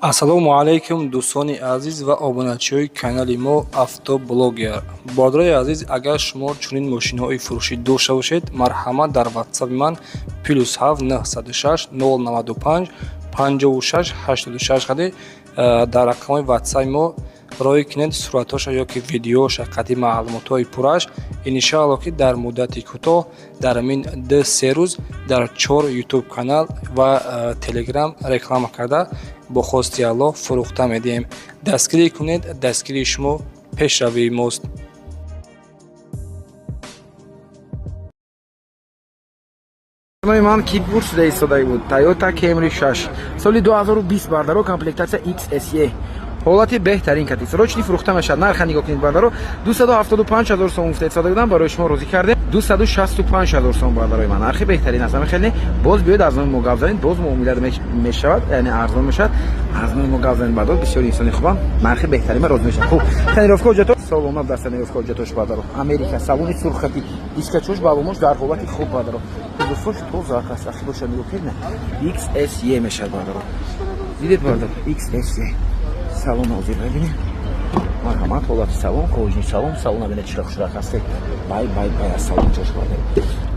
Ассалому алайкум, дӯстони азиз ва обуначиҳои канали мо «Автоблогер». Бародарои азиз, агар шумо чунин мошинҳои фурӯшӣ дошта бошед, марҳамат, дар ватсапи ман +7 906 095 56 86 қади дар рақамҳои ватсапи мо роҳӣ кунед суратҳоша ё ки видеоша қади маълумотҳои пурраш. Иншоалло, ки дар муддати кӯтоҳ, дар ҳамин 2-3 рӯз, дар чор ютуб канал ва телеграм реклама карда, бо хости Аллоҳ фурӯхта медиҳем. Дастгирӣ кунед, дастгирии шумо пешравии мост. Ман ки пурсида истодаги буд: Toyota Camry 6, соли 2020, бардаро, комплектация XSE, ҳолати беҳтарин кати, срочный фурӯхта мешавад. Нарха нигоҳ кунед, бардаро, 275 ҳазор сом гуфта истода будам, барои шумо розӣ кардем 265 ҳазор сом. Бардарои ман, нархи беҳтарин аст, ҳамин хеле. Боз биёед, аз номи мо гап занед, боз муомила мешавад, яъне арзон мешавад. Аз номи мо гап занед, бардаро, бисёр инсони хубам, нархи беҳтарин розӣ мешавад. Хуб, тонировка ҳуҷҷато солона даст, тонировка ҳуҷҷатош, бардаро, Америка, салони сурхати, дискачош, баллонош дар ҳолати хуб, бардаро, кузовош тоза аст. Ахи боша, нигоҳ кунед, XSE мешавад, бардаро. Дидед, бардаро, XSE. Салон ҳозир бибинем, марҳамат, ҳолати салон, кожаный салон. Салона бинед, чиро хушрак ҳасте, бай бай бай аз салон ҷош, бардаро.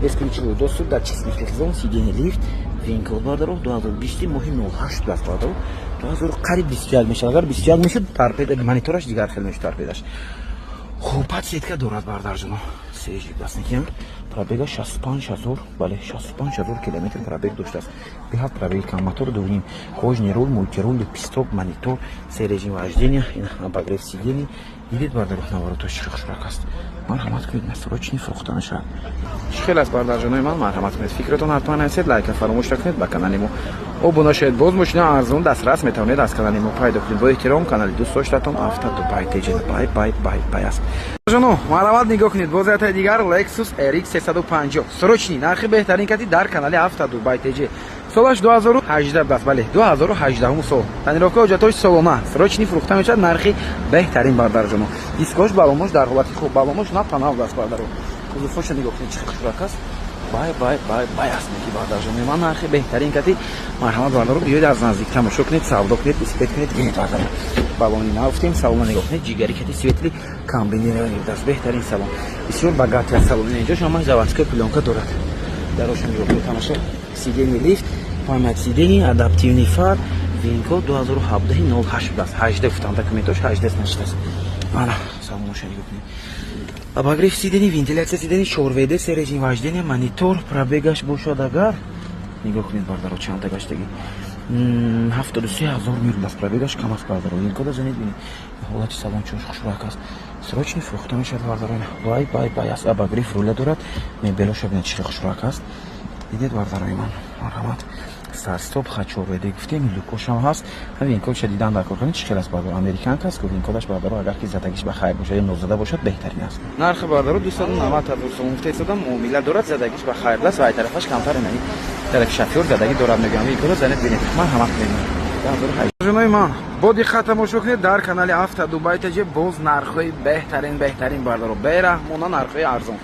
Бесключевой доступ, датчик слепых зон, сиденье лифт, винкод, бардаро. 2020 моҳи 08 даст, бардаро, 2000 қариб 21 мешавад. Агар 21 мешуд, торпеда, монитораш дигар хел мешуд, торпедаш. Хуб, подсветка дорад, бардарҷоно. Свежий дасники, пробега 65 ҳазор, бале, 65 ҳазор километр пробег доштааст, беҳад пробеги кам. Мотор дувним, кожаный руль, мультируль, писток, монитор, се режим вождения, обогрев сидений. Дидед, бардаро, наворотош чӣ хушрак аст. Марҳамат кунед, на срочный фурӯхта мешавад. Чӣ хел аст, бардарҷонои ман? Марҳамат кунед, фикратон ҳатман нависед, лайка фаромӯш накунед, ба канали мо обуна шавед. Боз мошина арзон дастрас метавонед аз канали мо пайдо кунед. Бо эҳтиром, канали дӯстдоштатон Авто Дубай ТЖ. Бай бай бай бай аст. Ҷоно, марҳамат, нигоҳ кунед, боз ятаи дигар Lexus RX 350, срочный, нархи беҳтарин кати дар канали Авто Дубай ТЖ. Солаш 2018 аст, бале, 2018 сол, тонировка ҳуҷҷатҳои солона, срочный фурӯхта мешавад, нархи беҳтарин, бардарҷоно. Дискош, баллонош дар ҳолати хуб, баллонош на панав аст, бардаро. Кузовоша нигоҳ кунед, чӣ хушрак аст, бай бай бай бай аст меки, бардарҷоно. Ман нархи беҳтарин кати. Марҳамат, бардаро, биёед, аз наздик тамошо кунед, савдо кунед, испет кунед, бинед, бардаро. Баллони нав гуфтем. Салона нигоҳ кунед, ҷигари кати, светлый комбинированный аст, беҳтарин салон, бисёр богатый аст салон. Инҷо шама заводской плёнка дорад, дароша нигоҳ кунед, тамошо. Сиденье лифт, память сидений, адаптивный фар, винкод. 2017 08 будааст, 18 гуфтам, документош 18 нашудааст. Мана салоноша нигоҳ кунед, обогрев сидений, вентиляция сидений, 4 ВД, се режим вождения, монитор. Пробегаш бошад, агар нигоҳ кунед, бардаро, чанда гаштагӣ? 73 ҳазор мил аст, пробегаш кам аст, бардаро. Винкода занед, бинед, ҳолати салон чош хушрак аст. Срочный фурӯхта мешавад, бардаро. Бай бай бай аст, обогрев руля дорад, мебелоша бинед, чӣ хушрак аст. Дидед, бардарои ман? Марҳамат, старт-стоп, ха, 4 ВД гуфтем, люкошам ҳаст. Ҳамин винкодша дидан дар кор кунед, чӣ хел аст, бардаро. Американка аст ку винкодаш, бардаро. Агар ки задагиш ба хайр бошад ё нозада бошад, беҳтарин аст. Нархи, бардаро, 290 ҳазор сом гуфта истодам, муомила дорад, задагиш ба хайр аст ва ай тарафаш камтар, инаи тарафи шофёр задагӣ дорад, мегӯям. Винкода занед, бинед. Марҳамат кунед. Ҷонои ман, бо диққат тамошо кунед, дар канали Авто Дубай ТЖ боз нархҳои беҳтарин, беҳтарин, бардаро, бераҳмона нархҳои арзон.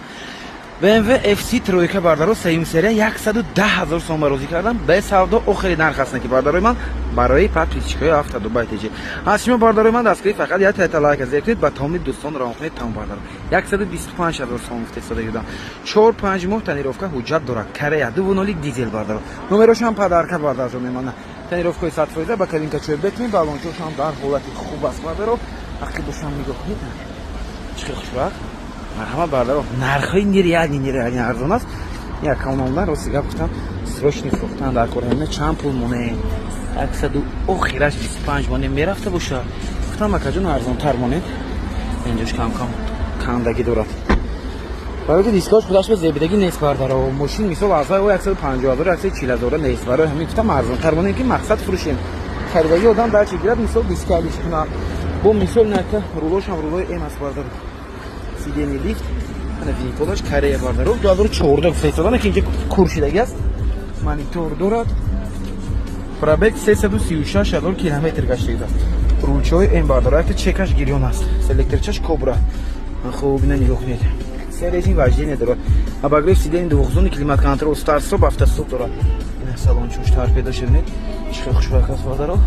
BMW FC тройка, бардаро, сеюм серия, 110 ҳазор сом розӣ кардам, бе савдо, охири нарх ҳастанд, ки бардарои ман, барои подписчикҳои Авто Дубай ТЖ. Аз шумо, бардарои ман, дастгирӣ фақат як тайта лайк зер кунед, ба тамоми дӯстон равон кунед тамом. Бардаро, 125 ҳазор сом гуфта истода будам, 4-5 моҳ тонировка, ҳуҷҷат дорад, Корея, 2.0 дизел, бардаро, номерошам подарка, бардарҷон мемона. Тонировкаи 100%, ба кабинкачои бетмин, баллончошам дар ҳолати хуб аст, бардаро. Ақибошам нигоҳ кунед, чӣ хел хушбахт. Марҳамат, бардаро, нархҳои нереальный, нереальный арзон аст. Як омадан, рости гап гуфтам, срочный фурӯхтан дар кор. Чанд пул монем? Яксаду охираш 25 монем мерафта боша. Гуфтам, акаҷон, арзонтар монед. Инҷош кам-кам кандагӣ дорад, барои ки дискош худаш ба зебидагӣ нест, бардаро. Мошин, мисол, аз 150 ҳазор, 140 ҳазора нест. Барои ҳамин гуфтам, арзонтар монем, ки мақсад фурӯшем. Харидагӣ одам дар чи гирад, мисол, дискалиш кунад. Бо мисол нака рулошам рулои М аст, бардаро, сиденье лифт, ана винкодаш, Корея, бардаро, 2014 гуфта истодана, ки инҷа куршидаги аст. Монитор дорад, пробег 336 ҳазор километр гаштагидаст, рулчаҳои М, бардаро, якта чекаш гирён аст, селекторчаш Кобра. Хуб, ина нигоҳ кунед, се режим вождения дорад, обогрев сиденье, двухзонный климат контроль, старт стоп, автостоп дорад. Ина. Салончош торпедош бинед, чӣ хел хушрак аст, бародаро.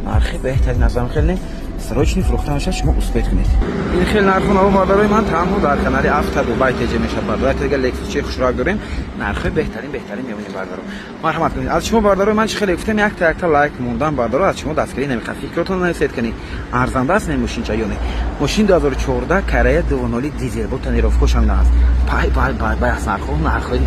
Нархи беҳтарин аз ҳам хеле срочный фурӯхта мешавад, шумо успеть кунед. Ин хел нарху наво, бародарои ман, танҳо дар канали Авто Дубай ТЖ мешавад, бародаро. Дигар Лексус хушрак дорем, нархҳои беҳтарин, беҳтарин мебинем, бародаро. Марҳамат кунед. Аз шумо, бародарои ман, чӣ хеле гуфтем, якта якта лайк мондан, бародаро, аз шумо дастгирӣ намехоҳад. Фикротон нависед кунед, арзанда аст не мошинча ё не. Мошин 2014, Корея, 2.0 дизел, бо тонировкош ҳам аст. Бай, бай, бай, бай аст нархҳо, нархҳои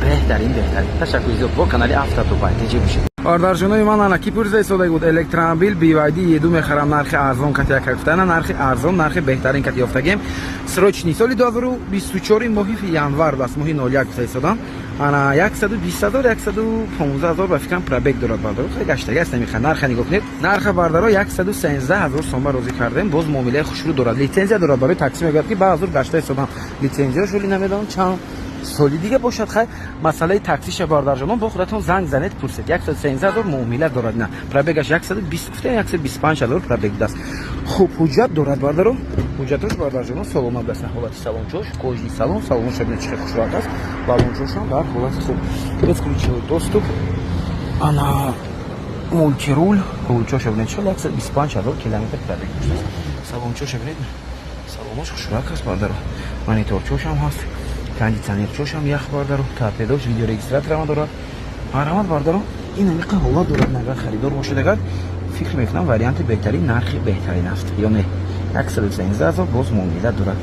беҳтарин, беҳтарин. Ташаккури зиёд, бо канали Авто Дубай ТЖ бошед. Бародарҷонои ман, ана ки пурсида истода буд: электромобил BYD E2 мехарам, нархи арзон кати яка гуфтана. Нархи арзон, нархи беҳтарин кати ёфтагем. Срочный, соли 2024, моҳи январ даст, моҳи 01 гуфта истодам. Ана 120 ҳазор, 115 ҳазор ба фикрам пробег дорад, бардаро. Хеле гаштаги аст, намехоҳад. Нарха нигоҳ кунед, нарха, бардаро, 113 ҳазор сомон розӣ кардем. Боз муомилаи хушрӯ дорад, литсензия дорад барои такси. Мегӯяд, ки ба ҳазор гашта истодам, литсензияш оли намедонам чанд соли дига бошад. Хай, масъалаи таксиша, бародарҷонон, бо худатон занг занед, пурсед. 113 ҳазор муомила дорад. На, пробегаш 120 гуфтем, 125 ҳазор пробег будааст. Хуб, ҳуҷҷат дорад, бардаро, ҳуҷҷатош, бародарҷонон, солома будааст. Ҳолати салончош, кожаный салон, салонша бинед, чӣ хел хушрак аст. Балончошам дар ҳолати хуб, бесключевой доступ, ана мультируль, рулчоша бинед, чӣ 125 ҳазор километр пробег доштааст. Салончоша бинед, салонош хушрак аст, бардаро. Мониторчошам ҳаст, кондитсионерчошам ях, бардаро, торпедош, видеорегистраторам дорад. Марҳамат, бардаро, ин амиқа ҳолат дорад. Агар харидор бошед, агар фикр мекунам, варианти беҳтарин, нархи беҳтарин аст ё не? 113 ҳазор, боз муомила дорад.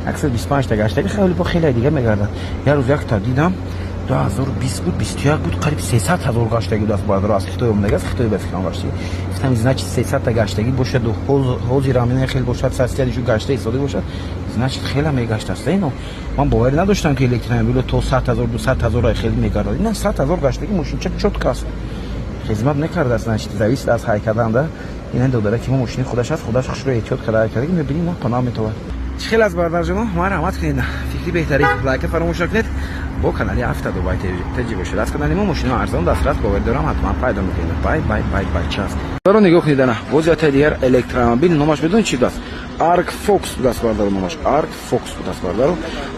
125 та гаштаги, хеле бо хеле дига мегардад. Як рӯз якта дидам, 2020 буд, 21 буд, қариб 300 ҳазор гаштагӣ будааст, бардаро. Аз Хитой омадаги аст, Хитой ба фикрам гаштагӣ. Гуфтам, значит, 300 та гаштагӣ бошаду ҳозир ҳамина хел бошад, состояниешу гашта истода бошад, значит, хеле мегаштаст. Ино ман боварӣ надоштам, ки электромобило то 100 ҳазор, 200 ҳазор хеле мегардад. Ина 100 ҳазор гаштагӣ, мошинча чётко аст, хизмат накардааст. Значит, зависит аз ҳайкаданда. Ина додара ки мо мошини худаш аст, худаш хушро эҳтиёт карда ҳайкадаги, мебинӣ, на паноҳ метавад. Чӣ хел аз, бардарҷоно? Марҳамат кунед, фикри беҳтарин, лайка фаромӯш накунед, бо канали Авто Дубай ТЖ бошед. Аз канали мо мошино арзон дастрас, боварӣ дорам, ҳатман пайдо мекунед. Бай, бай, бай, бай, час баро нигоҳ кунед. Ана боз ятаи дигар электромобил, номаш медонед чӣ будааст? Арк Фокс будааст, бардаро, номаш Арк Фокс будааст, бардаро.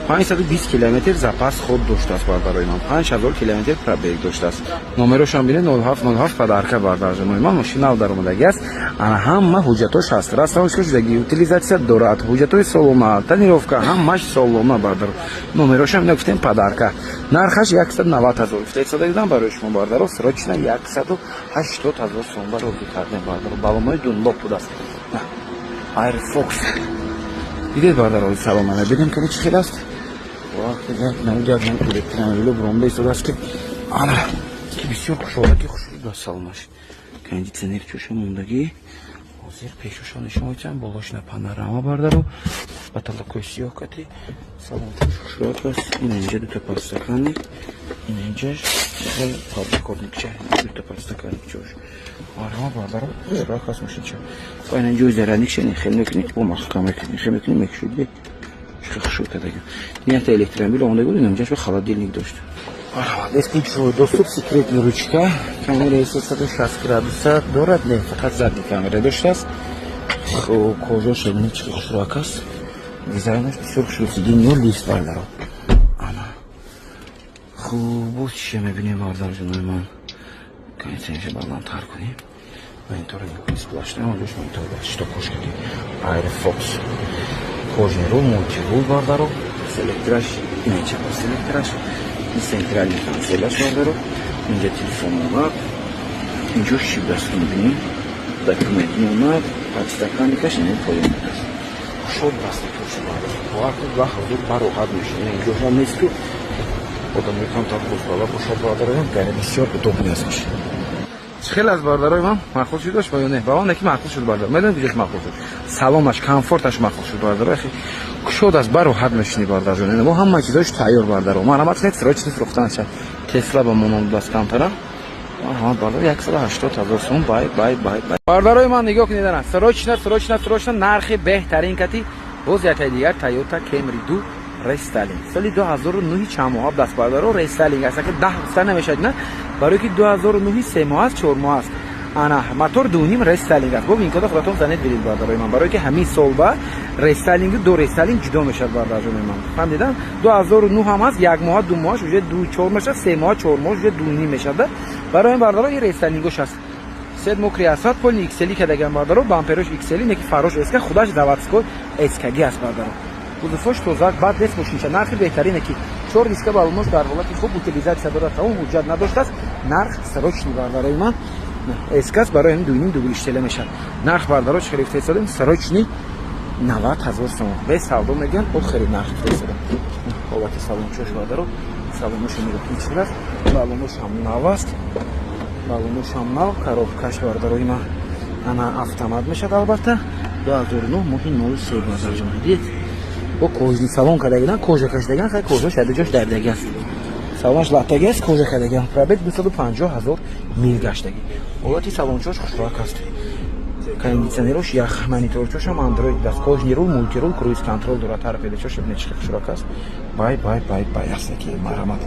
520 километр запас ход доштааст, бардарои ман, 5000 километр пробег доштааст. Номерошам бинед, 0707, подарка, бардарҷонои ман. Мошин нав даромадагӣ аст. Ана ҳама ҳуҷҷатош ҳаст, растамошка шудагӣ, утилизатсия дорад, ҳуҷҷатои солома, тонировка, ҳамаш солома, бардаро. Номерошам ина гуфтем, подарка. Нархаш 190 ҳазор гуфта дидам барои шумо, бардаро. Срочно 180 ҳазор сом барои кардем, бардаро. Балонои Дунлоп будааст, Airfox. Дидед, бардаро, салома мебинем, ки чӣ хел аст. Электромобило буромда истодааст, ки ана ки бисёр кушодаки, хушрӯ салонаш, кондитсионер чоша мондагӣ. Ҳозир пешошо нишон медиҳам. Болошна панорама, бардаро, потолокои сиёҳ кати, салончош хушрӯак аст. Ина инҷа дута подстаканник, ина инҷаш подлокотникча, дута подстаканникчош. Марҳама, бардаро, хушрӯак аст мошинча. Ва ина ҷои зарядникша хел мекунед, бо маҳкам мекунед, хел мекунед, мекушед, хушрӯ кадаги. Ин якта электромобил омада буд, инҷаш ба холодильник дошт. Бесключевой доступ, секретный ручка, камера 360 градуса дорад, не, фақат задний камера доштааст. Хуб, кожаша бинед, чӣ хушрӯак аст. Дизайнаш бисёр хушрӯ, сиденьё лифт, бардаро. Ана. Хуб, боз чия мебинем, бардарҷонои ман? Кондитсионерша баландтар кунем. Монитора сплошной, онҷош монитор, что кошкаки. Airfox. Кожаный руль, мультируль, бардаро. Селектораш, инча селектораш. Центральный консолаш, бардаро. Инҷа телефон омад. Инҷо чӣ будааст, мебинем? Документ меомад, подстаканникаш ин поён будааст. Кушод баста бардаро. Бовар кунед, ва ҳозир бароҳат мешавад. Инҷо нест, ку одамои камтар хушбала бошад, бардароям, яъне бисёр удобный аст мошин. Хеле аз бародарои ман маъқул шуд дошт ё не? Ба ман неки маъқул шуд, бародар. Медонед, куҷош маъқул шуд? Салонаш, комфорташ маъқул шуд, бародаро. Кушод аст, бароҳат мешинӣ, бародарҷон. Мо ҳама чизош тайёр, бардаро. Марҳамат кунед, срочный фурӯхтан. Тесла ба монанд будааст камтара. Марҳамат, бардар, 180 ҳазор сом. Бай, бай, бай, бай. Бародарои ман, нигоҳ кунед, ана срочно, срочно, срочно, нархи беҳтарин кати боз якай дигар Toyota Camry 2 рестайлинг, соли 2009, чанд моҳ даст, бардаро. Рестайлинг аст, 10 гуфта намешавад, на, барои ки 2009 3 моҳ аст, 4 моҳ аст. Ана мотор 2.5, рестайлинг аст. Бо винкода худатон занед, биред, бардарои ман, барои ки ҳамин сол ба рестайлингу до рестайлинг ҷудо мешавад, бардарҷони ман, фаҳмидам. 2009 ҳам аст, як моҳа, 2 моҳаш уже 2.4 мешавад, 3 моҳа, 4 моҳ уже 2.5 мешавад. Барои ин, бардаро, ин рестайлингош аст. Сет мокрый асфальт, полный XL кардаган, бардаро, бамперош XL, неки фарош СК, худаш заводской СКги аст, бардаро. Кузовош тоза, бад нест мошинча. Нархи беҳтарине, ки чор диска, балонош дар ҳолати хуб, утилизация дорад, тамом, ҳуҷҷат надоштааст. Нарх срочный, бардарои ман, СК-ас, барои ҳамин дуюним дугулиштела мешавад. Нарх, бардаро, чӣ гирифта истодем? Срочный 90 000 сомон. Без савдо мегӯянд, охири нарх гирифта истодем. Ҳолати салончош, бардаро, салоношо нигоҳ кунед, чӣ аст. Балонош ҳам нав аст, балонош ҳам нав. Коробкаш, бардарои ман, ана автомат мешавад, албатта. 2009 моҳи 03, бардарҷон, дидед, бо кожаный салон кардагидан, кожа кашидаган. Хай, кожаш ҷош дардаги аст, салонаш латтаги аст, кожа кардагиан. Пробег 250 000 мил гаштагӣ. Ҳолати салончош хушрак аст, кондиционерош ях, мониторчошам андроид даст, кожаный рул, мультирул, круиз контроль дорад. Торпедачош бинед, чӣ хушрак аст. Бай бай бай бай аст ки, марҳамат.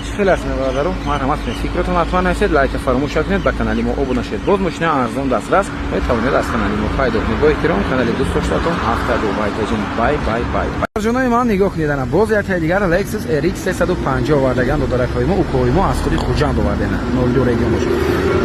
Чӣ хел аст, бародаро? Марҳамат кунед, фикротон ҳатман нависед, лайка фаромӯш накунед, ба канали мо обуна шавед. Боз мошина арзон дастрас метавонед аз канали мо пайдо кунед. Бо эҳтиром, канали дӯст доштатон Автодубай Таҷин. Бай бай бай. Ҷонои ман, нигоҳ кунед, ана боз яктаи дигар Lexus RX 350 овардаган додаракҳои мо, укоҳои мо аз худи Хуҷанд овардена, 02 регион бошад.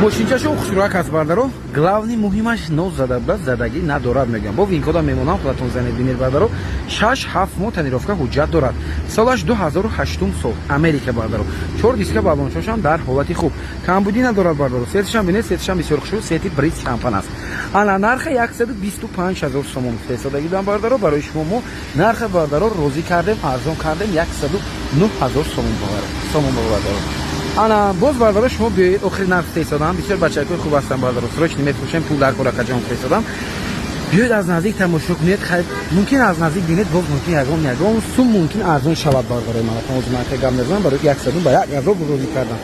Мошинчашо хушрак аст, бардаро. Главный муҳимаш, ноз зада будааст, задагӣ надорад, мегӯям. Бо винкода мемонам, худатон занед, бинед, бардаро. 6-7 моҳ тонировка, ҳуҷҷат дорад. Солаш 2008 сол, Америка, бардаро. Чор диска, балончошам дар ҳолати хуб, камбудӣ надорад, бардаро. Сетишам бинед, сетишам бисёр хушрӯ, сети Бриз Шампан аст. Ана нарха 125 ҳазор сомон фурӯхтагидан, бардаро. Барои шумо мо нарха, бардаро, розӣ кардем, арзон кардем, 109 ҳазор сомон, бардаро. Ана боз, бардаро, шумо биёед, охири нарх фурӯхтаистодам. Бисёр бачакҳои хуб ҳастанд, бардаро, срочно мефурӯшем, пул дар кор, акаҷон, фурӯхтаистодам. Биёед, аз наздик тамошо кунед. Хайр, мумкин аз наздик бинед, боз мумкин ягон сум мумкин арзон шавад, бардарои ман. Ҳозир ман гап мезанам, барои ки 100 ба 1000 розӣ кардам.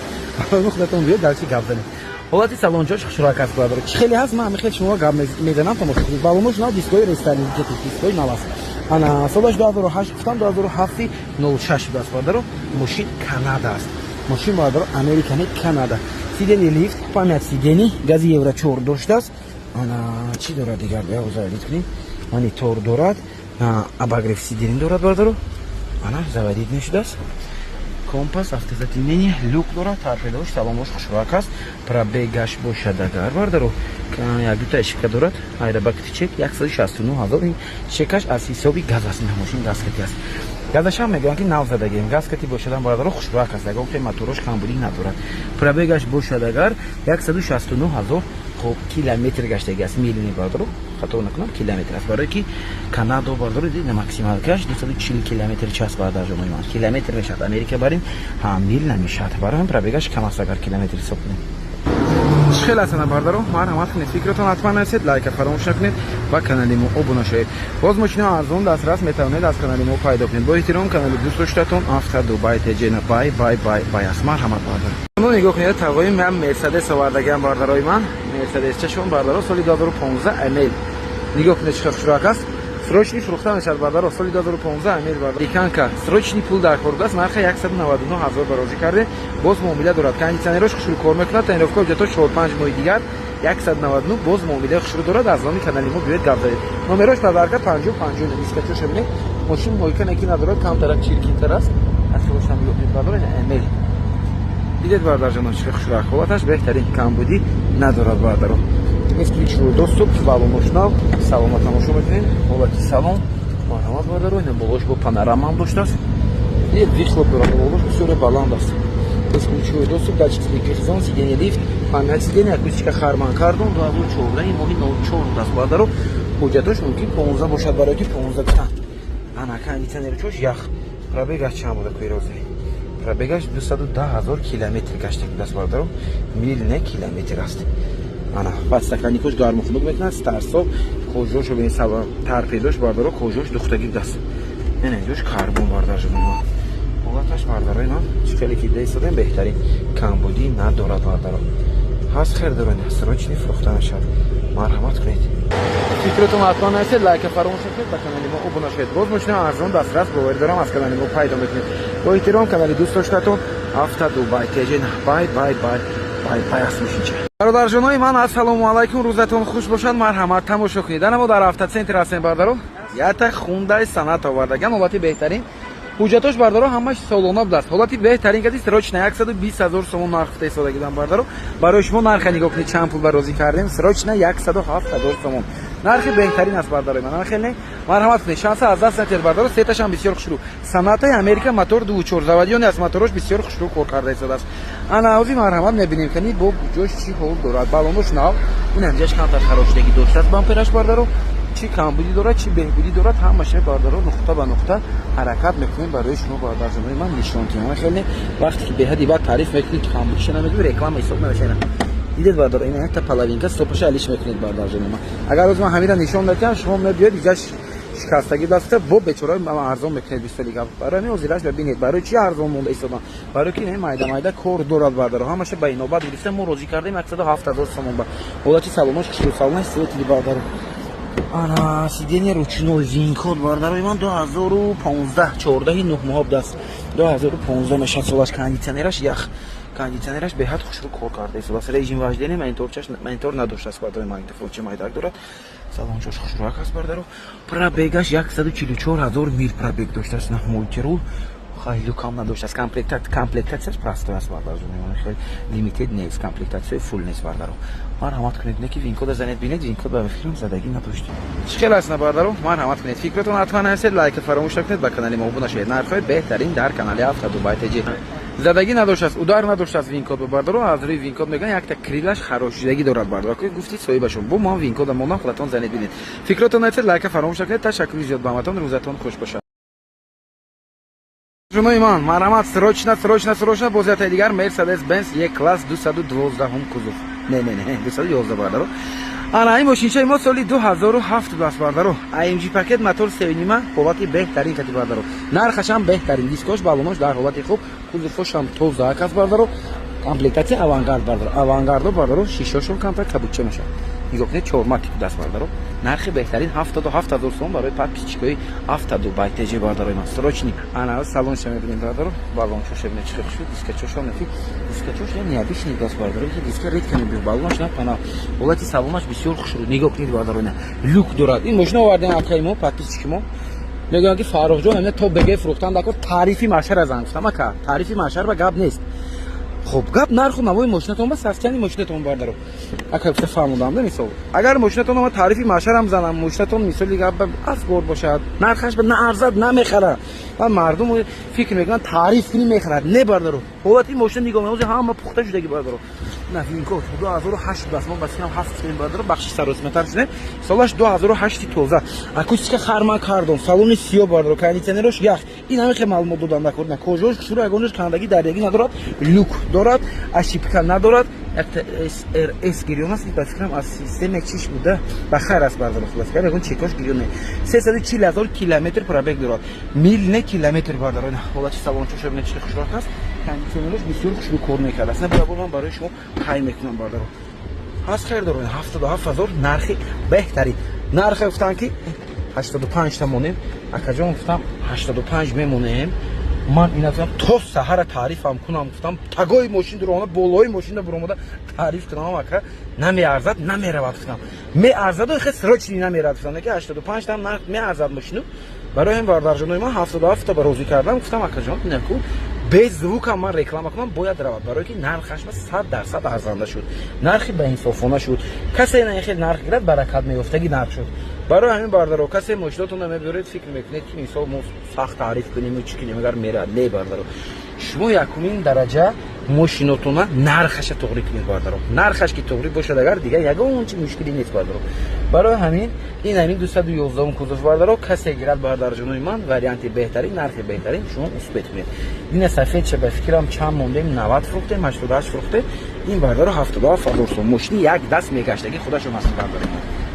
Барои худатон биёед, дар чи гап занед. Ҳолати салонҷош хушрак аст, бардаро. Чӣ хеле ҳаст, ман ҳамин хел шумо гап мезанам, тамошо кунед. Балонош нав, дискҳои рестайлинг, дискҳои нав аст. Ана солаш 2008 гуфтам, 2007 06 будааст, бардаро. Мошин Канада аст, мошин, бардаро, Америка не, Канада. Сиденье лифт, память сидений, гази евро 4 доштааст. Ана чӣ дорад дигар, заводить кунем, монитор дорад, обогрев сидений дорад, бардаро. Ана заводить мешудааст, компас, автозатемнение, люк дорад, торпедош, салонбош хушрак аст. Пробегаш бошад агар, бардаро, як дута ошибка дорад, аэробакти чек 169 ҳазор. Ин чекаш аз ҳисоби газ аст, мошин газкати аст. Газашам мегӯянд, ки нав задагем, газкати бошадам, бардаро, хушрак аст, ягон моторош камбудӣ надорад. Пробегаш бошад агар 169 ҳазор, хоб, километр гаштаги аст, милини, бардаро, хато накунам, километр аст, барое ки Канадо, бардаро, максималкаш 240 километр час, бардарҷонои ман, километр мешавад. Америка барин ҳа мил намешавад, барои пробегаш кам аст, агар километр ҳисоб кунем. Чӣ хел ҳастанд, бардаро? Марҳамат кунед, фикротон ҳатман нависед, лайка фаромӯш накунед, ба канали мо обуна шавед. Боз мошино арзон дастрас метавонед аз канали мо пайдо кунед. Бо эҳтиром, канали дӯст доштатон Автодубай Теҷена. Бай бай бай бай аст, марҳамат, бардаро. Нигоҳ кунед, тағои ман Мерседес овардагиам, бардарои ман. Мерседес чашон, бардаро, соли 2015 ML. Нигоҳ кунед, чӣ хушрак аст. Срочный фурӯхта мешавад, бардаро. Соли 2015 ML, бардаро, американка, срочный пул дар кор будааст. Нарха 199 ҳазор барозӣ карде, боз муомила дорад. Кондиционерош хушрӯ кор мекунад, тонировка, ҳуҷҷатҳо 4-5 моҳи дигар. 199, боз муомилаи хушрӯ дорад. Аз номи канали мо биёед, гап занед. Номерош подарка 50 50. Дискачоша бинед, мошин мойка неки надорад, камтарак чиркинтар аст. Асилошам нигоҳ кунед, бардаро, ML дидед, бардарҷонон, чӣ хушрак, ҳолаташ беҳтарин, камбудӣ надорад, бардаро. Бесключевой доступ, балонош нав. Салона тамошо мекунем, ҳолати салон, марҳамат, бардаро. Ина болош бо панорамаам доштааст, выхлоп дорад, болош бисёре баланд аст. Бесключевой доступ, датчик слепых зон, сиденье лифт, память сиденье, акустика Харман Кардон. 2014 моҳи 04 будааст, бардаро. Ҳуҷҷатош мумкин 15 бошад, барои ки 15 гуфтан. Ана кондиционерчош ях. Пробегаш чанд буда, кӯйрозе? Пробегаш 210 ҳазор километр гашта будааст, бардаро, мил не, километр аст. Ана подстаканникош гарму хунук мекунад, старт-стоп, кожошо бин, торпедош, бардаро, кожош духтагӣ будааст. Ина ҷош карбон, бардарҷоно. Ҳолаташ, бардарои ман, чӣ хеле ки дида истодем, беҳтарин, камбудӣ надорад, бардаро. Ҳаст хелдорони, срочный фурӯхта мешавад, марҳамат кунед, фикротон ҳатман нависед, лайка фаромӯш накунед, ба канали мо обуна шавед. Боз мошина арзон дастрас, боварӣ дорам, аз канали мо пайдо мекунед. Бо эҳтиром, канали дӯст доштатон Автодубай Теҷен. Бай бай бай бай бай аст мошинча. Бародарҷонои ман, ассалому алайкум, рӯзатон хуш бошад. Марҳамат, тамошо кунед. Ана мо дар автоцентр ҳастем, бардаро. Ята Хундай Соната овардаган, ҳолати беҳтарин. Ҳуҷҷатош, бардаро, ҳамаш солона будааст. Ҳолати беҳтарин кади, срочно 120 ҳазор сомон нарх гуфта истодагидан, бардаро. Барои шумо нарха нигоҳ кунед, чанд пул ба розӣ кардем. Срочно 107 ҳазор сомон. Нархи беҳтарин аст, бардарои ман. Хеле не? Марҳамат кунед. Шанса аз даст натиҳед, бардаро. Сеташам бисёр хушрӯ. Сонатай Америка, мотор 2.4, заводной аст, моторош бисёр хушрӯ кор карда истодааст. Ана ҳозир, марҳамат, мебинем, кани бо ҷош чӣ ҳол дорад. Балонош нав. Ин ҳамҷаш камтар харошидагӣ доштааст бампераш, бардаро. Чӣ камбудӣ дорад, чӣ беҳбудӣ дорад, ҳамаша, бардаро, нуқта ба нуқта ҳаракат мекунем барои шумо, бардарҷонои ман, нишон диҳем. Хеле вақте ки беҳади баъд таъриф мекунед, камбудиша намегӯи, реклама ҳисоб намешавад. Дидед, бардар, ин якта половинка стопаша алиш мекунед, бардарҷони ман. Агар рӯз ман ҳамира нишон медиҳам, шумо мебиёед, иҷаш шикастагӣ даста бо бечораи арзон мекунед. Бисёри гап барои ҳамин ҳозираш бибинед, барои чи арзон монда истодам, барои ки майда майда кор дорад, бардаро. Ҳамаша ба инобат гирифта мо розӣ кардем 107 ҳазор сомон. Ба ҳолати салонош хушрӯ, салони светлый, бардаро. Ана сиденье ручной, VIN-код, бардарои ман, 2015, 14 нӯҳ моҳ будааст, 2015 мешавад солаш. Кондитсионераш ях, кондитсионераш беҳад хушрӯ кор карда истодааст. Режим вождения, мониторчаш, монитор надоштааст, бардарои, магнитофонча майдак дорад. Салончош хушрӯак аст, бардаро. Пробегаш 144 ҳазор мил пробег доштааст. На мультируль, хеле кам надоштааст. Комплектатсияш простой аст, бардарҷон, хеле лимитед нест, комплектатсияи фулл нест, бардаро. Марҳамат кунед, не ки VIN-кода занед, бинед, VIN-код ба фикрам задагӣ надоштем. Чӣ хел аст, на, бардаро? Марҳамат кунед, фикратон ҳатман нависед, лайка фаромӯш накунед, ба канали мо обуна шавед. Нархҳои беҳтарин дар канали Авто Дубай ТЖ. Задагӣ надоштааст, удар надоштааст VIN-код, бардаро. Аз рӯи VIN-код мегӯянд, якта крылаш харошидагӣ дорад, бардаро, гуфти соҳибашон. Бо мо VIN-кода мондам, худатон занед, бинед. Фикротон нависед, лайка фаромӯш накунед. Ташаккури зиёд ба ҳаматон, рӯзатон хуш бошад. Ҷонои ман, марҳамат, срочно, срочно, срочно, бозиятаи дигар Мерседес Бенз Е класс, 212 кузов, не, не, не, 211, бардаро. Ана ин мошинчаи мо соли 2007 будааст, бардаро. AMG пакет, мотор 3,5, ҳолати беҳтарин кати, бардаро. Нархашам беҳтарин, дискош, балонош дар ҳолати хуб, кузовошам тоза аст, бардаро. Комплектатсия Авангард, бардаро. Авангардо, бардаро, шишошон камтар кабудча мешавад. Нигоҳ кунед, чорматик будааст, бардаро. Нархи беҳтарин 77 ҳазор сом барои подписчикои Авто Дубай ТЖ, бардарои ман, срочный. Ана салонша мебинем, бардаро, балончоша бинед, чӣ хел шуд. Дискачошам неки, дискачош я необычный даст, бардаро, ки диска редко мебинем. Балонаш на пана, ҳолати салонаш бисёр хушрӯ. Нигоҳ кунед, бардаро, ина люк дорад. Ин мошина овардем, акаи мо, подписчики мо мегӯянд, ки Фаррухҷон, ҳамина то беге фурӯхтан дакор, таърифи машара зан. Гуфтам, ака, таърифи машар ба гап нест. Хуб, гап нарху навои мошинатон ба сафчани мошинатон, бардаро. Ака, гуфта фаҳмудам да, мисол, агар мошинатон ма таърифи машарам занам, мошинатон, мисоли гап, асбор бошад, нархаш ба наарзад, намехарад ва мардум фикр мекунанд, таъриф кунӣ, мехарад. Не, бардаро, ҳолати мошина нигоҳ меози, ҳама пухта шудаги, бардаро. На, VIN-код 2008 бас, мо ба синам ҳафт шудем, бардаро, бахши саросиматар шудем. Солаш 2008, тоза, акустика Харман Кардон, салони сиё, бардаро, кондитсионерош ях. Ин ҳаме хел маълумот додан дакор. На кожош шура, ягонаш кандагӣ дарягӣ надорад, люк дорад, ошибка надорад. Якта СРС гирён аст, ба фикрам, аз система чиш буда, ба хайр аст, бардаро. Хулос, ягон чекош гирён не. 340 ҳазор километр пробег дорад, мил не, километр, бардаро. Ҳолати салончоша бинед, чӣ хушроқ аст. Кондитсионерош бисёр хушрӯ кор мекард аст. На бор ман барои шумо ҳай мекунам, бардаро. Ҳаст хайр дорад, 77 ҳазор нархи беҳтарин. Нархе гуфтанд, ки 85 та монем, акаҷон. Гуфтам, 85 мемонем. Ман ина гуфтам, то саҳара таърифам кунам, гуфтам, тагои мошин дуромада, болои мошина буромада таъриф кунам, ака, намеарзад, намеравад. Гуфтам, меарзаду хе срочный намерад. Гуфтам, ки 85 там нарх меарзад мошину. Барои ҳам, бардарҷонои ман, 77 та ба розӣ кардам. Гуфтам, акаҷон, наку без звукам ман реклама кунам, бояд равад, барое ки нархаш ба 100% арзанда шуд, нархи баинсофона шуд. Касе на хел нарх гирад, баракат меёфтаги нарх шуд. Барои ҳамин, бардаро, касе мошинотонро мебиёред, фикр мекунед, ки мисол мо сахт таъриф кунем, чӣ кунем, агар мерад. Не, бардаро, шумо якумин дараҷа мошинотона нархаша туғрӣ кунед, бардаро. Нархаш ки туғрӣ бошад, агар дигар ягон чи мушкилӣ нест, бардаро. Барои ҳамин ин ҳамин 211 кузов, бардаро, касе гирад, бардарҷонои ман, варианти беҳтарин, нархи беҳтарин, шумо успеть кунед. Ина сафедша ба фикрам чанд мондем, 90 фурӯхтем, 88 фурӯхтем. Ин, бардаро, 77 ҳазор сом. Мошини як даст мегаштаги худашон ҳаст, бардаро,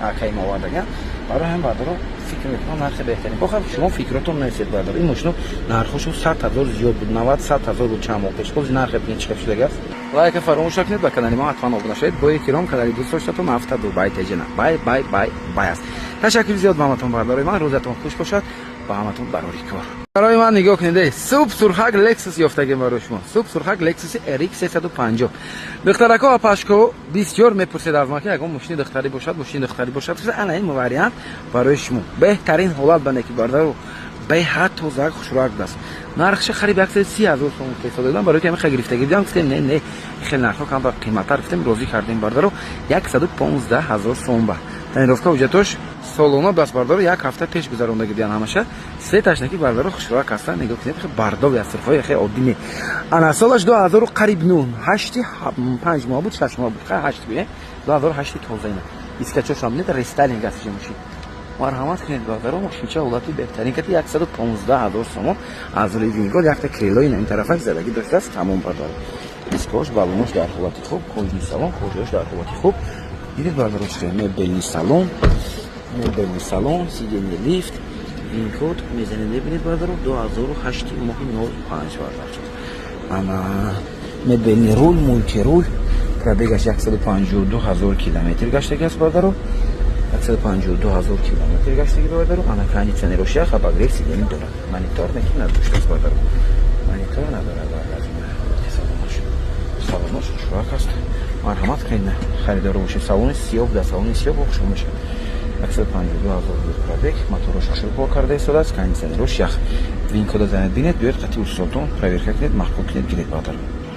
акаи овардаган. Барои ҳамин, бардаро, фикр мекунам, нархи беҳтарин. Бохам шумо фикротон нависед, бардаро. Ин мошино нархошо 100 ҳазор зиёд буд, 90, 100 ҳазор буд чанд моҳ пеш. Боз нархе бинед, чӣ шудаги аст. Лайка фаромӯш накунед, ба канали мо ҳатман обуна шавед. Бо эҳтиром, канали дӯст доштатон Авто Дубай Теҷена. Бай, бай, бай, бай аст. Ташаккури зиёд ба ҳаматон, бардарои ман, рӯзатон хуш бошад, ба ҳаматон барори кор. Барои ман нигоҳ кунед, суб сурхак Лексус ёфтагем барои шумо, суб сурхак Лексуси RX 350. Духтарако ва пашко бисёр мепурсед аз ман, ки ягон мошини духтарӣ бошад, мошини духтарӣ бошад. Ана ин вариант барои шумо беҳтарин ҳолат ба неки, бардару. Беҳад тозаак, хушрӯак будааст. Нархша қариб 130 ҳазор сом гуфта додам, барои ки ҳамин гирифтагӣ будам. Гуфтем, не, не, хеле нархҳо кам, қиматтар гуфтем, розӣ кардем, бардаро, 115 ҳазор сом. Ба тонировка, ҳуҷҷатош солона даст, бардаро, як ҳафта пеш гузарондагӣ будиян ҳамаша. Се ташнаки, бардаро, хушрӯак ҳастанд. Нигоҳ кунед, бардови аст, сирфҳои хеле оддӣ не. Ана солаш 2000 қариб ну ҳашти панҷ моҳ буд, 6 моҳ буд, ҳашт гӯем, 2008 тоза. Ина дискачошам бинед, рестайлинг аст мошин. Марҳамат кунед, бардаро, мошинча ҳолати беҳтарин кати, 115 ҳазор сомон. Аз рӯи вингол якта крылои ин тарафаш задагӣ доштааст, тамом, бардаро. Дискош, балонош дар ҳолати хуб, кожаный салон, кожааш дар ҳолати хуб. Дидед, бардаро, чӣ мебельный салон, мебельный салон, сиденье лифт, вин-код мезанед, мебинед, бардаро, 2008 моҳи 05, бардар. Ана мебельный руль, мультируль, пробегаш 152 ҳазор километр гаштаги аст, бардаро, 152 ҳазор километр гаштаги, бардаро. Ана кондиционерош ях, обогрев сиденье дорад, монитор неки надоштааст, бардаро, монитор надорад. Салонош, салонош хушрӯак аст. Марҳамат кунед, харидоро бошед. Салони сиёҳ буда, салони сиёҳ хушрӯ мешавад. 152 ҳазор пробег, мотораш хушрӯ кор карда истодааст, кондиционерош ях. Вин-кода занед, бинед, биёед қати устодтон проверка кунед, маъқул кунед, гиред, бардар.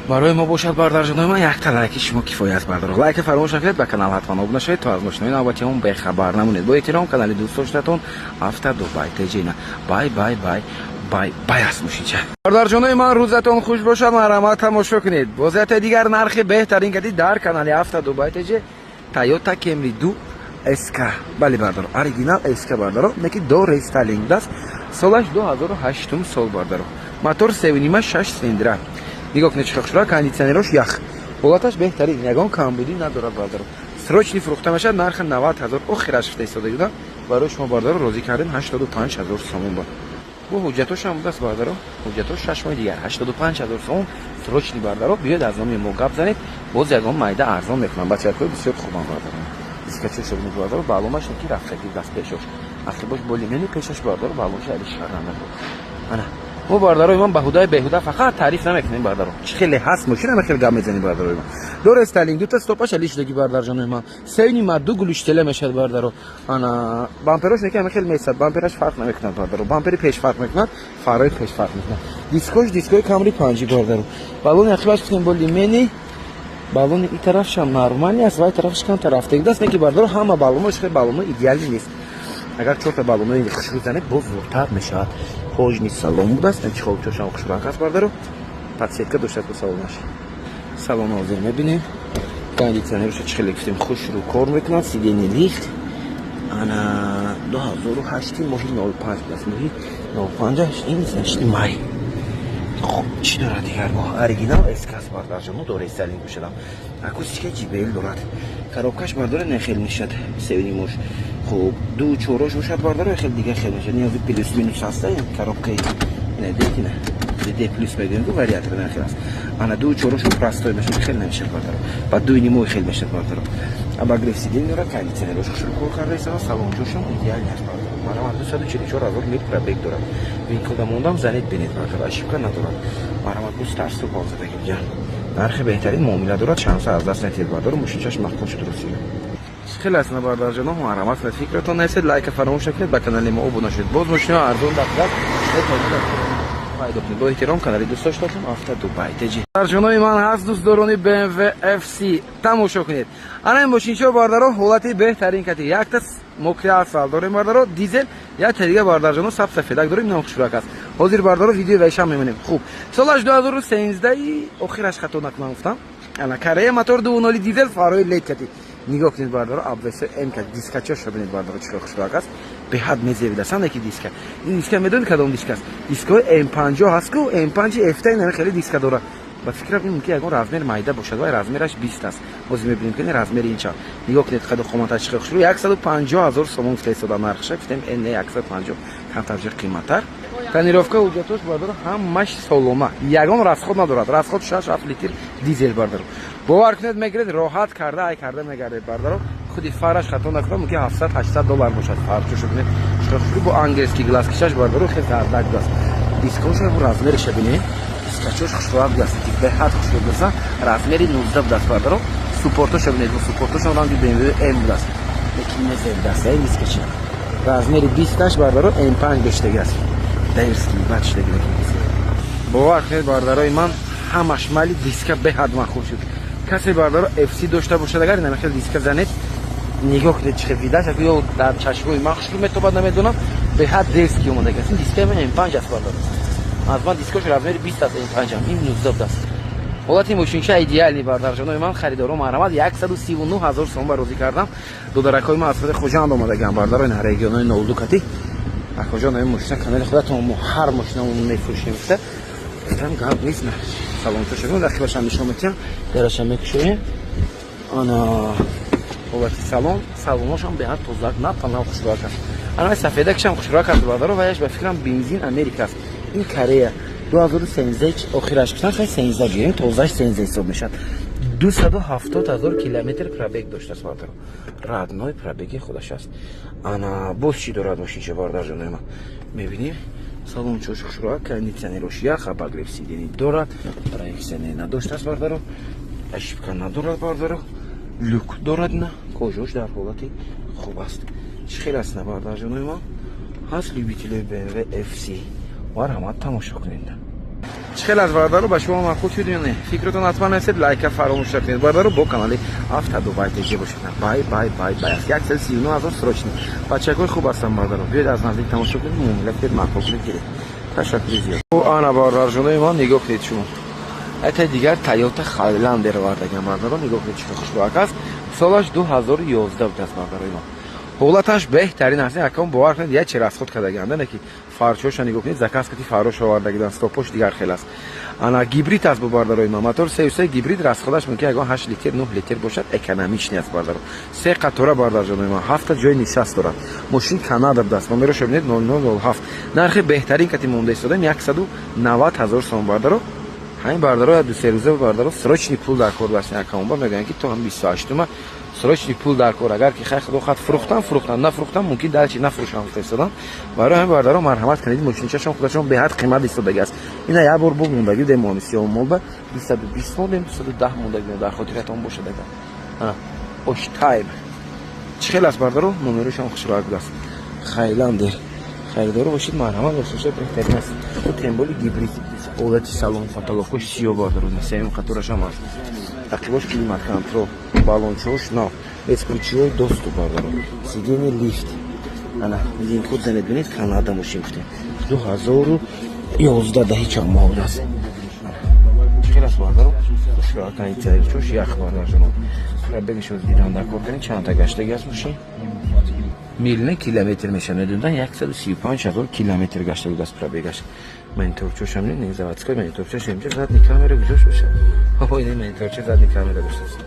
Барои мо бошад, бардарҷонои ман, якта лайки шумо кифоя аст, бардаро. Лайка фаромӯш накунед, ба канал ҳатман обуна шавед, то аз мошинои навбатиҳон бехабар намонед. Бо эҳтиром, канали дӯстдоштатон Авто Дубай Теҷина. Бай, бай, бай, бай, бай аст мошинча. Бардарҷонои ман, рӯзатон хуш бошад. Марҳамат, тамошо кунед. Боз якта дигар нархи беҳтарин кади дар канали Авто Дубай Теҷи, Тойота Кемри 2 СК. Бале, бардаро, оригинал СК, бардаро, неки до рестайлинг будааст. Солаш 2008 сол, бардаро. Мотор 3,5, 6 цилиндра. Нигоҳ кунед, чӣ хушра, кондиционерош ях, ҳолаташ беҳтарин, ягон камбудӣ надорад, бардаро. Срочный фурӯхта мешавад, нархи 90 ҳазор охираш шуда истода буда. Барои шумо, бардаро, розӣ кардем, 85 ҳазор сомон ба бо ҳуҷҷатошам будааст, бардаро, ҳуҷҷатош 6 моҳи дигар. 85 ҳазор сомон, срочный, бардаро. Биёед, аз номи мо гап занед, боз ягон майда арзон мекунам. Бачакҳои бисёр хубам, бардаро. Дискачош бинед, бардаро, баломаш ки рафтаги даст, пешош ақибош болимени пешаш, бардаро, баломаш али шаранда. Ана мо, бардарои ман, ба ҳудаи беҳуда фақат таъриф намекунем, бардаро. Чӣ хеле ҳаст мошина, хеле гап мезанем, бардарои ман. Дорестайлинг, дута стопаш али шудаги, бардарҷонои ман. Сеюни ду глушителя мешавад, бардаро. Ана бамперош неки ҳама хеле месад, бампераш фарқ намекунад, бардаро. Бампери пеш фарқ мекунад, фарои пеш фарқ мекунад. Дискош дискои Камри панҷи, бардаро. Балони ақибаш гуфтем болимени, балони и тарафшам нормальный аст, вай тарафаш камтар рафтагидаст, неки, бардаро, ҳама балонош хеле балоно идеалӣ нест. Агар чорта балонои хушрӯ занед, боз зудтар мешавад. Кожаный салон будааст, чхолчошам хушранг аст, бардаро. Подсветка доштааст бо салонаш. Салон ҳозир мебинем. Кондиционероша чӣ хеле гуфтем, хушрӯ кор мекунад, сиденье лифт. Ана 2008 моҳи 05 будааст, моҳи 05, ин значит май. Хуб, чӣ дорад дигар? Бо оригинал СК аст, бардарҷоно, дорестайлинг бошадам. Акустика JBL дорад. Коробкаш, бардора, не хел мешад, севнимош. Хуб, ду чорош бошад, бардора, хел дига хел мешад. Ниёзи плюс минус ҳаста коробкаи, ина декина д плюс мегӯем ку, вариатор на хел аст. Ана ду чорошу простой мешад, хел намешад, бардаро. Ба дуи нимои хел мешад, бардаро. Обогрев сиденье дорад, кондиционерош хушрӯ кор карда истада, салонҷошам идеальный аст, бардаро. Марҳамат, 244 ҳазор мил пробег дорад. Вин-кода мондам, занед, бинед, бардаро, ошибка надорад. Марҳамат, бу старсу понздаги ҷан. Нархи беҳтарин муомила дорад, шанса аз даст натиҳед, бардаро, мошинчаш маъқул шуд, русия. Хеле аст, бардарҷоно, марҳамат, фикратон нависед, лайка фаромӯш накунед, ба канали мо обуна шавед. Боз мошинаҳо арзон дар метавонед пайдо кунед. Бо эҳтиром, канали дӯстдоштатон Авто Дубай Теҷи. Барҷонои ман ҳаст, дӯстдорони BMW FC, тамошо кунед. Ана ин мошинчао, бардаро, ҳолати беҳтарин кати. Якта мокри асфалт дорем, бардаро, дизел, якта дига, бардарҷоно, саб сафедак дорем, инам хушрак аст. Ҳозир, бардаро, видеои вайшам мемонем. Хуб, солаш 2013, охираш хато накунам гуфтам. Ана Корея, мотор 2.0 дизел, фарои лед кати. Нигоҳ кунед, бардаро, обвесо М кати, дискачошро бинед, бардаро, чӣ хушрак аст. Беҳад мезебидасан яки диска. Ин диска медонед кадом диска аст? Дискаҳои М50 ҳаст ку, М5 FT инами хеле диска дорад. Ба фикрам, ин мумкин ягон размер майда бошад, вай размераш 20 аст. Ҳозир мебинем ки размери ин чанд. Нигоҳ кунед, қаду қоматаш чӣ хушрӯ, 150 ҳазор сомон гуфта истода нархша. Гуфтем, не, 150 камтар ҷи қиматтар. Тонировка, ҳуҷҷатош, бардаро, ҳамаш солома, ягон расход надорад, расход 6-7 литр дизел, бардаро. Бовар кунед, мегиред, роҳат карда ай карда мегардед, бардаро. Худи фараш, хато накунам, мумкин 700-800 доллар бошад. Фар чӯшо бинед, хушрӯ, бо ангельский глазкишаш, бардаро, хеле зардак будааст. Дискоша размериша бинед, дискачош хушрӯак будааст, беҳад хушрӯ будааст, размери 19 будааст, бардаро. Супортоша бинед, супортошам ранги BMW М будааст, лекин мезебудааст. Ин дискача размери 20-аш, бардаро, М5 доштаги аст. Дерзкий бад шидаги. Бовар кунед, бародарои ман, ҳамаш мали диска беҳад махул шуд. Касе, бародаро, FC дошта бошад, агар инама хел диска занед, нигоҳ кунед, чӣ хел видаш ё дар чашмои ман хушрӯ метобад, намедонам, беҳад дерзкий омадаги аст. Ин дискаи ман М5 аст, бародаро. Аз ман дискош размери 20 аст, М5 ин 19 аст. Ҳолати мошинча идеальный, бардарҷонои ман. Харидоро марҳамат, 139 ҳазор сом ба розӣ кардам. Додаракҳои ман аз худи Хуҷанд омадагиам, бардаро, ин регионои нолдукати. Акоҷон, ин мошина канали худатон, мо ҳар мошинамон мефурӯшем, гуфта. Гуфтам, гап нест, на салончашо дақиқашам нишон метиҳам, дарашам мекушоем. Ана ҳолати салон, салоношам беҳад тозак, на танҳо хушрӯак аст. Ана сафедакшам хушрӯак аст, бардаро. Ваяш ба фикрам бензин Америка аст, ин Корея 2013 охираш кунан. Хай, 13 гирем, тозаш 13 ҳисоб мешавад. 270 ҳазор километр пробег доштааст, бардаро, родной пробеги худаш аст. Ана боз чӣ дорад мошинча, бардарҷонои ман, мебинем. Салончош хушрӯак, кондитсионерош ях, обогрев сидений дорад, проекционер надоштааст, бардаро, ошибка надорад, бардаро, люк дорад, на кожош дар ҳолати хуб аст. Чӣ хел аст, на, бардарҷонои ман? Ҳаст любителои BMW FC, марҳамат, тамошо кунед. Чӣ хел аз, бародаро, ба шумо маъқул шуд ё не? Фикротон ҳатман нависед, лайка фаромӯш накунед, бародаро. Бо канали Автодубай ТЖ бошед. Бай, бай, бай, бай аст. 139 000 срочный. Бачакҳои хуб ҳастанд, бародаро. Биёед, аз наздик тамошо кунед, муомила кунед, маъқул кунед, гиред. Ташаккури зиёд. Ана, бародарҷонои ман, нигоҳ кунед шумо. Ята дигар Тойота Хайландер овардагам, бародаро. Нигоҳ кунед, чӣ хушрӯак аст. Солаш 2011 будааст, бародарои ман. Ҳолаташ беҳтарин аст, акам, бовар кунед, як чи расход кардагианда не ки фаршоша нигоҳ кунед, заказ кати фаррош овардагидан, стопош дигар хел аст. Ана гибрид аст бо, бародарои ман, мотор 3,3 гибрид, расходаш мумкин ягон 8 литр, 9 литр бошад, экономичный аст, бародаро. Се қатора, бародарҷонои ман, ҳафта ҷои нишаст дорад. Мошин Канада будааст, номероша бинед, 0007. Нархи беҳтарин кати монда истодаем, 190 ҳазор сом, бародаро. Ҳамин, бародаро, я 2-3 рӯза, бародаро, срочный пул дар кор даст. Якамонба мегӯянд, ки то ҳам 28-ума срочный пул дар кор. Агар ки, хай, худо хат, фурӯхтам, фурӯхтам, нафурӯхтам, мумкин дальше нафурӯшам, гуфта истодам. Барои ҳамин, бародаро, марҳамат кунед. Мошинчашон худашон беҳад қимат истодаги аст. Ина як бор бо мондаги дем, сиёмолба 220 мондем, 210 мондаги, дар хотиратон бошад. Агар оштайм чӣ хел аст, бародаро, номерошон хушрӯак будааст. Хайландер харидоро бошед, марҳамат, мошинча беҳтарин аст, тем более гибрид. Ҳолати салон, потолокош сиё, бародаро, сеюм қаторашам аст. Тақрибош климат контроль, балончош нав, бесключевой доступ, бародаро, сиденье лифт. Ана VIN код занед, бинед, Канада мошин гуфтем, 2011 даҳи чанд моҳ будааст. Чӣ хел аст, бародаро? Кондитсионерчош ях, бародарҷонон. Пробегашо дидан дар кор кунед, чандта гаштаги аст мошин. Мил не, километр меша, медондан, 135 ҳазор километр гашта будааст пробегаш. Мониторчошам не, заводской мониторчош. Инҷа задний камера гузошт бошад, ин мониторча задний камера доштааст.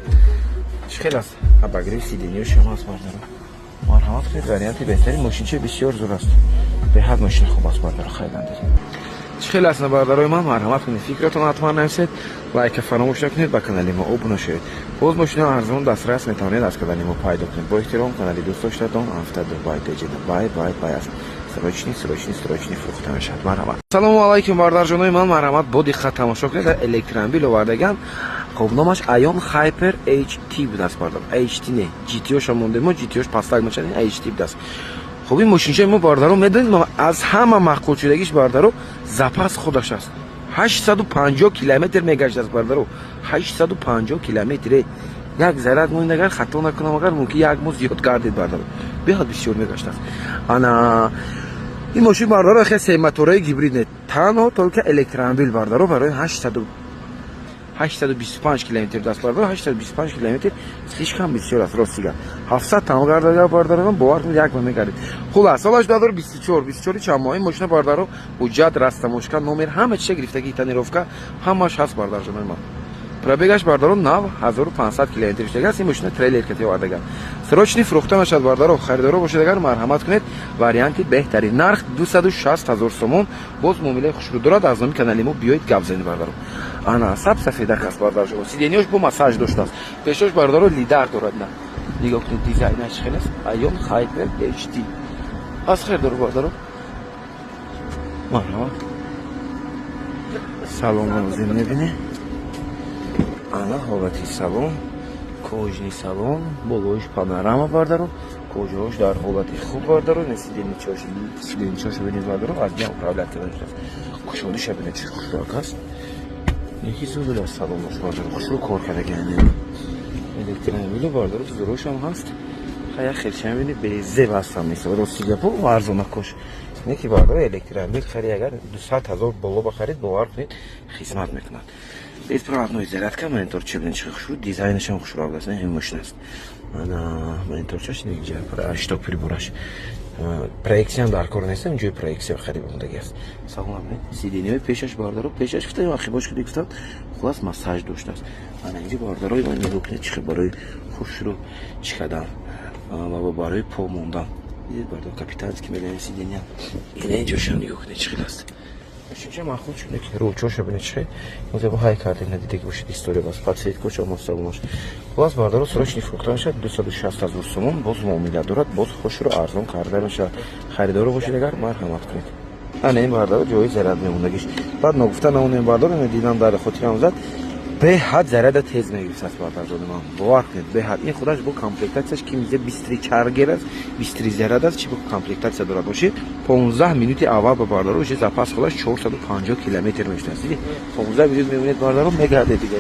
Чӣ хел аст? Обогрев сиденьёшам аст, бардаро, марҳамат кунед. Варианти беҳтарин, мошинча бисёр зур аст, беҳад мошини хуб аст, бардаро. Хайландер чӣ хел аст, бародарои ман? Марҳамат кунед, фикратон ҳатман нависед, лайка фаромӯш накунед, ба канали мо обуна шавед. Боз мошинаи арзон дастрас метавонед аз канали мо пайдо кунед. Бо эҳтиром, канали дӯстдоштатон Автодубай ТЖ. Бай, бай, бай аст. Срочный, срочный, срочный фурӯхта мешавад, марҳамат. Салому алайкум, бародарҷонои ман, марҳамат, бо диққат тамошо кунед. Электромобил овардаган. Хоб, номаш Aion Hyper HT будааст, бародар. HT не, GT-ошо мондем мо, GT-ош пастак мешавад, HT будааст. Хоб, ин мошинчаи мо, бародаро, медонед, аз ҳама маъқулшудагиш, бародаро, запас худаш аст. 850 километр мегаштааст, бародаро, 850 километре. Як заряд моин, агар хато накунам, агар мумкин як моҳ зиёд гардид, бародаро, беҳад бисёр мегаштааст. Ана ин мошин, бародаро, хе сематораи гибрид не, танҳо только электромобил, бародаро. Барои 825 километр даст, бародаро, 825 километр слишком бисёр аст, рости гап. 700 там гардада, бародаро, бовар кунед, як ба мегардид. Хулас, солаш 2024, 24 чанд моҳ ин мошина, бародаро. Ҳуҷҷат, растаможка, номер, ҳама чиза гирифтаги, тонировка, ҳамаш ҳаст, бародарҷонои ман. Пробегаш, бародаро, нав 1500 километр шудага аст. Ин мошина трейлер кати овардага, срочный фурӯхта мешавад, бародаро. Харидоро бошед агар, марҳамат кунед, варианти беҳтарин. Нарх 260 ҳазор сомон, боз муомилаи хушрӯ дорад. Аз номи канали мо биёед, гап занед, бародаро. Ана саб сафедак аст, бародаро, сиденьёш бо массаж доштааст, пешош, бародаро, лидар дорад. На, нигоҳ кунед, дизайнаш хел аст. Aion Hyper HT аз хер дору, бародаро, марҳамат. Салон лозим мебинед. Ана ҳолати салон, кожаный салон, болоиш панорама, бардаро. Кожаош дар ҳолати хуб, бардаро. Сиденьечош бинед, бардаро, аз ҷа управлять карда шудааст. Кушодиша бинед, чӣ хушрак аст. Яки зуд аст салонош, бардаро, хушрӯ кор кардагиани электромобилу, бардаро, зурошам ҳаст. Як хелшам бинед, безеб ҳастам мисол, рости гапо, арзонакош не ки, бардаро. Электромобил хари, агар 200 000 боло бахаред, бовар кунед, хизмат мекунад. Беспроводной зарядка, монитор чи бинед, чӣ хушрӯ, дизайнашам хушрӯ аст. Ин мошин аст. Ана мониторчаш инҷа, щиток прибораш, проекция ам дар кор нест, ҷои проекция хариб омадаги аст. Салом, сиденьяҳои пешаш, бардаро, пешаш гуфтам, ақибош куди гуфтам, хулас, массаж доштааст. Ана инҷа, бардаро, нигоҳ кунед, чӣ барои хушрӯ чӣ кадан ва барои по мондан. Дидед, бардаро, капитанский мегӯянд сиденья. Ина инҷошам нигоҳ кунед, чӣ хел аст. Шинча махлут шуд, ки рӯчоша бинед, чӣ хел ҳай кардем, надидаги бошед, история бас подсветкош омад салонаш. Хулас, бардаро, срочный фурӯхта мешавад, 260 000 сомон. Боз муомила дорад, боз хушро арзон карда мешавад. Харидоро бошед агар, марҳамат кунед. Ана ин, бардаро, ҷои заряд мемондагиш. Баъд ногуфта намонем, бардаро, дидам, дар хотирам зад, беҳад заряда тез мегирифтааст, бардарҷони ман, бовар кунед, беҳад. Ин худаш бо комплектатсияш ки мизе быстрый чаргер аст, быстрый заряд аст, чи бо комплектатсия дорад бошед, 15 минути аввал ба, бардаро, уже запас худаш 450 километр мешудааст. Диди, 15 минут мемонед, бардаро, мегардед дига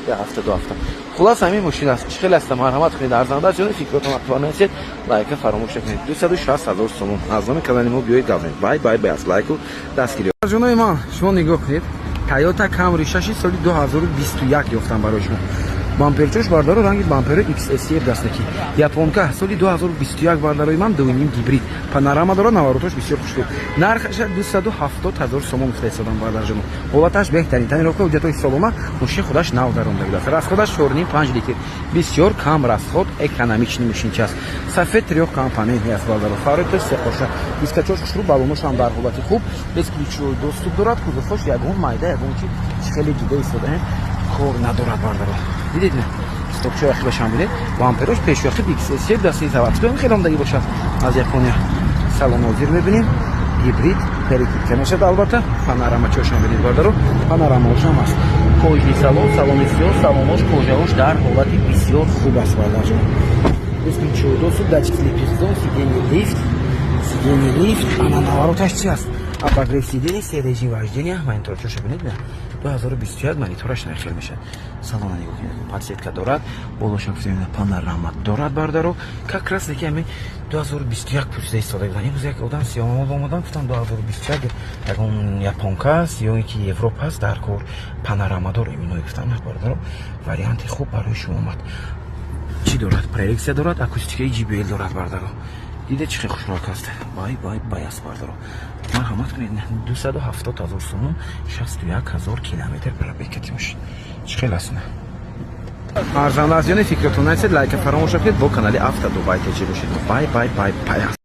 я ҳафта, 2 ҳафта. Хулас, ҳамин мошин аст. Чӣ хел аст? Марҳамат кунед, арзанда аст. Фикротон ҳатман нависед, лайка фаромӯш накунед. 260 000 сомон. Аз номи канали мо биёед, гап бай бай бай аст, лайку дастгирӣ. Ҷонои ман, шумо нигоҳ кунед, Тойота Камри 6 соли 2021 ёфтам барои шумо. Бамперчош, бардаро, ранги бампери XSE дастаки японка, соли 2021, бардарои ман, 2,5 гибрид, панорама дорад, наворотош бисёр хушрӯ. Нархаша 270 000 сомон гуфта истодам, бардарҷоно. Ҳолаташ беҳтарин, тонировка, ҳуҷҷатҳои солома, мошин худаш нав даромда будааст. Расходаш 4,5-5 литр, бисёр кам расход, экономичный мошинча аст. Сафед, трёхкомпонентный аст, бардаро, фарои сеқоша, дискачош хушрӯ, балоношам дар ҳолати хуб, бесключевой доступ дорад. Кузовҳош ягон майда, ягон чи хеле дида истодаем, кор надорад, бардаро. Дидед, стопчои ахибашам бинед, бамперош пешу ахиб XSE дасти заводской хеле омдагӣ бошад аз Япония. Салон ҳозир мебинем, гибрид, перекидка мешавад албатта. Панорамачошам бинед, бардаро, панорамаошам аст. Кожаный салон, салони сиёҳ, салонош, кожаош дар ҳолати бисёр хуб аст, бардарҷон. Бесключевой доступ, датчик слепых зон, сиденье лифт, сиденье лифт. Ана навороташ чи аст? Обогрев сиденье, се режим вождения, мониторчоша бинед, 2021 монитораш нахел мешавад. Салона нигоҳ кунед, подсветка дорад, болоша гуфтем, панорама дорад, бардаро. Как раз таки ҳамин 2021 пурсида истода будам. Имрӯз як одам сиёмол омадан, гуфтам, 2021 ягон японка аст ё ин ки Европа аст, дар кор панорамадор имино гуфтам. Бардаро, варианти хуб барои шумо омад. Чӣ дорад? Проекция дорад, акустикаи JBL дорад, бардаро. Диде, чӣ хел хушрак аст, бай бай бай аст, бардаро. Марҳамат кунед, 270 000 сомон, 61 000 километр пробегати мошин. Чӣ хел аст? Арзанда аст ё не? Фикротон нависед, лайка фаромӯш накунед, бо канали Авто Дубай теҷи бошед. Бай бай бай бай.